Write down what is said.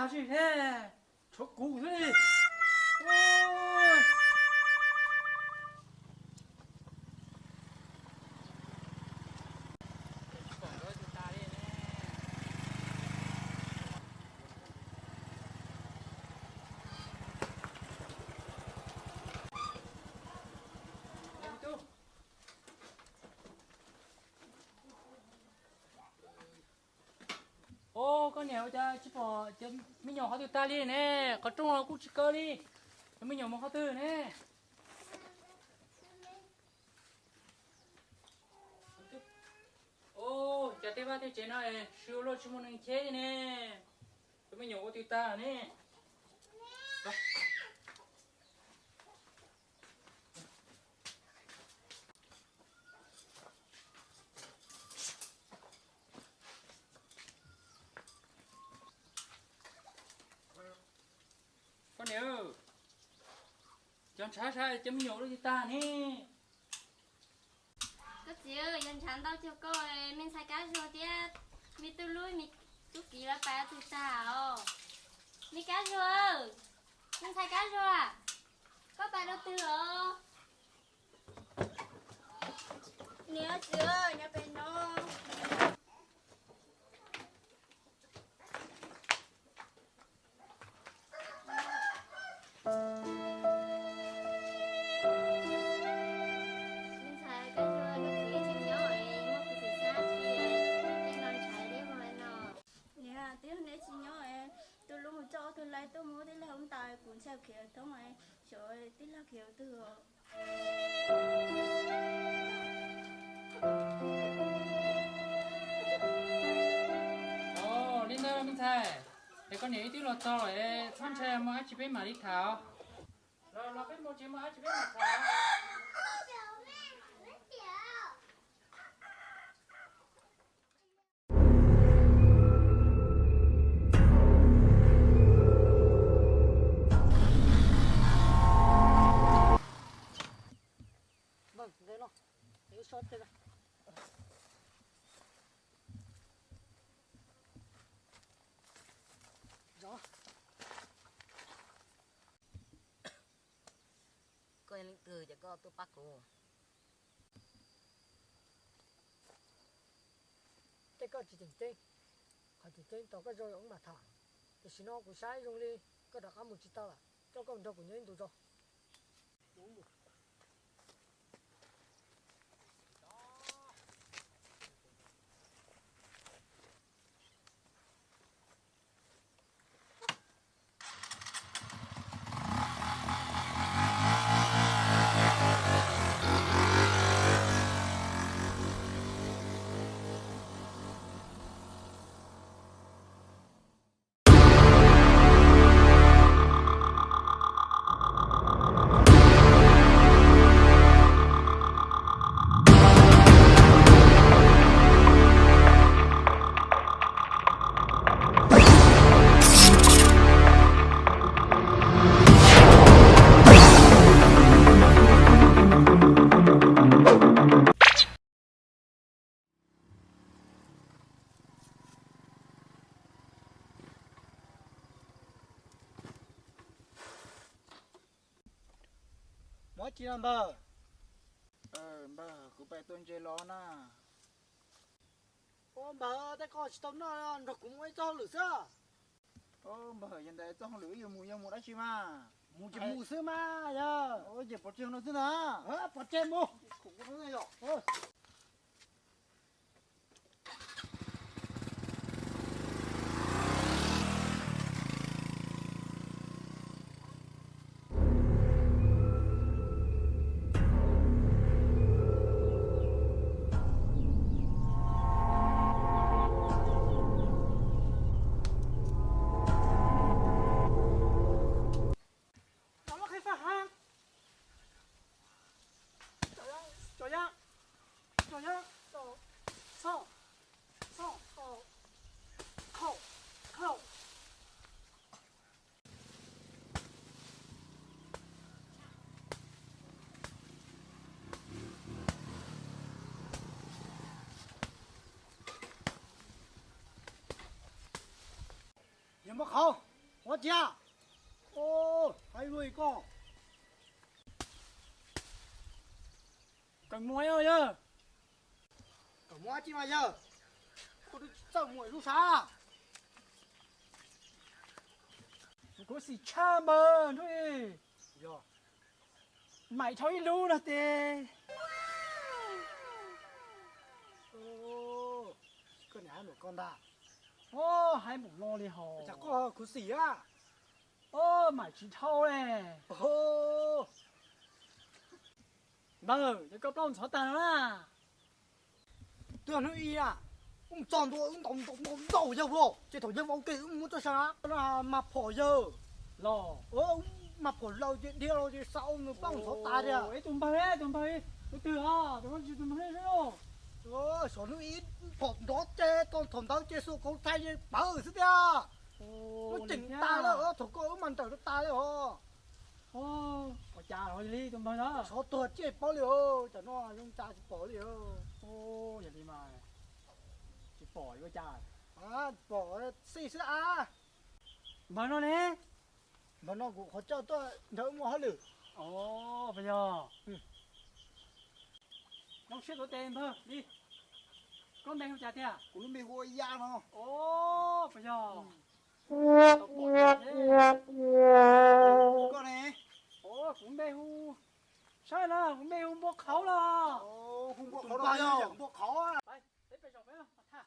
Tsis ne, tshuav kuv xwb li. Ua, koj niam, ua cas tsis pom cov me nyuam qhov twg tag li ne? Qhov rooj los kuj tsis kaw li. Cov me nyuam mus qhov twg ne? Ua, cas tej vaj tej tsev no es sw luaj tsis muaj neeg cheb li ne? Cov me nyuam ua twg tag ne? Koj niam, cov ntshav saib cov me nyuam ua twg tag ne? Koj txiv, yog ntshav ntau cuag koj, me ntxhais Kab Zuag thiab me tub lub, me tub Kiv lawv pais rau twg tag os? Me Kab Zuag, me ntxhais Kab Zuag, koj pais rau twg os? Niam, txiv, nyob pem no. Me ntxhais Kab Zuag, koj txiv tsis nyob es muab kuv txiv xav tsis, tej no ntshav liab vog no. Niam, twb yog neb tsis nyob es tus lub mus coj ob tug laij tuaj mus ua tij laug ntawd, kuv ntshai khiav thoob, xyov tij laug khiav twg os. Ua li ntawd me ntxhais, es koj niam wb twb los txog lawm, txhob ntshai, muaj dab tsi peb mam li tham. Los, los peb mus tsev, muaj dab tsi peb mam tham. Koj yog leej twg ces koj tuaj pab kuv? Tej koj tsis tseem ceeb, qhov tseem ceeb tos koj zoo li wb mam tham. Tam sim no kuv saib zoo li koj rov qab mus tsis tau lawm, coj koj nrog kuv nyob ib ntus tso. Muaj dab tsi no npawg? Npawg, kuv pais tua ntses los na. Ua npawg, tej koj tsis tau noj, nrog kuv mus ua ib txoj hauj lwm xwb. Npawg, yog ntawd txoj hauj lwm wb yuav mus, yuav mus dab tsi mas? Mus ces mus xwb mas yog. Ces pov tseg no xwb ntag. Pov tseg mus. Yog muaj qhauv. Ua ciav, hais lus koj, kawm muas yog, kawm muas tsi mas yawg, kuv txawj muas lub sav. Kuv xim tshaj npawg nrog, yog, maim dhau ib lub no tes. Koj niam hais npaum ko ntag. Hais npaum no li hos. Koj khuv xim a. Maim tsis dhau le. Npawg, yog koj plaub ntxhov tag no na. Twb yog hnub ib a, wb mus txog ntua wb ntaus ntaus ntaus yawg vauv, ces thaum yawg vauv ke wb muab txoj sa mas phom yawg los, mas phom laws ces dhia los ces xa nws plaub ntxhov tas tiag. Ib tus npawg, tus npawg, tus twg os, tus npawg tsis tus npawg ne. Xyov hnub ib phom nrov ces thaum ntawd ces xuas kauv thaiv ces pawv xwb tiag. Lub ceem tas lawm, thaum koj wb mas nrawm tas li os. Ua cas li tus npawg na, xyov tuag tsiaj paub li os, tam no zoo cas tsis pom li. Yog li mas tsis pom ua cas. Pom xij xwb a. Npawg no ne? Npawg no kuv qhov coj tuaj nrog wb muaj hauj lwm. Puas yog? Zoo siab tuav tes npawg li. Koj npe hu cas tiag? Kuv lub npe hu ua Yaj no. Puas yog? Koj ne? Kuv npe hu, saib na, kuv npe hu Npua Qhauv los. Hu Npua Qhauv los, Npua Qhauv. Peb pem zos peb mas tham.